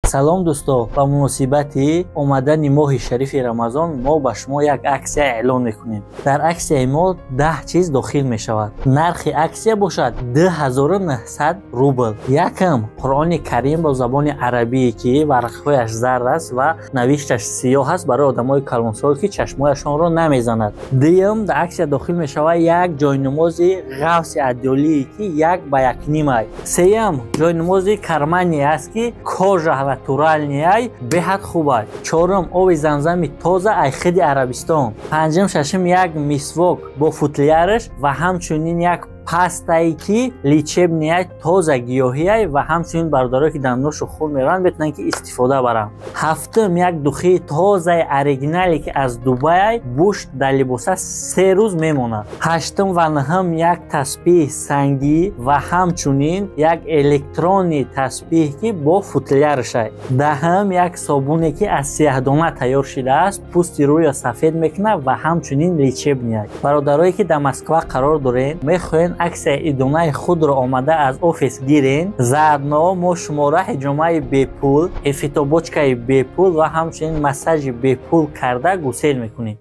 Салом, дӯсто! Ба муносибати омадани моҳи шарифи Рамазон мо ба шумо як аксия эълон мекунем. Дар аксияи мо 10 чиз дохил мешавад. Нархи аксия бошад 2900 рубл. Якм, Қуръони Карим бо забони арабие, ки варақҳояш зард аст ва навишташ сиёҳ аст, барои одамои калонсол, ки чашмояшонро намезанад. Дуюм, дар аксия дохил мешавад як ҷойнамози ғафси адёлие, ки 1 ба 1.5 ай. Сеюм, ҷойнамози карманный аст, ки кожа натуральный ай, беҳад хуб аст. Чорум, оби Замзами тоза ай хиди Арабистон. Панҷум, шашум, як мисвок бо футляраш ва ҳамчунин як пастае, ки лечебный ай, тоза гиёҳиай ва ҳамчунин бародарое, ки дандошу хун мераванд, метавонанд, ки истифода баранд. Ҳафтум, як духии тозаи оригинале, ки аз Дубай, буш дар либоса 3 рӯз мемонад. Ҳаштум ва наҳум, як таспиҳ сангӣ ва ҳамчунин як электронный таспиҳ, ки бо футлярашай. Даҳум, як собуне, ки аз сияҳдона тайёр шудааст, пӯсти рӯё сафед мекунад ва ҳамчунин лечебный ай. Бародарое, ки дар Москва қарор доред, мехоҳед аксияи идонаи худро омада аз офис гирен, заодно мо шуморо ҳиҷомаи бепул, фитобочкаи бепул ва ҳамчунин массажи бепул карда гусел мекунем.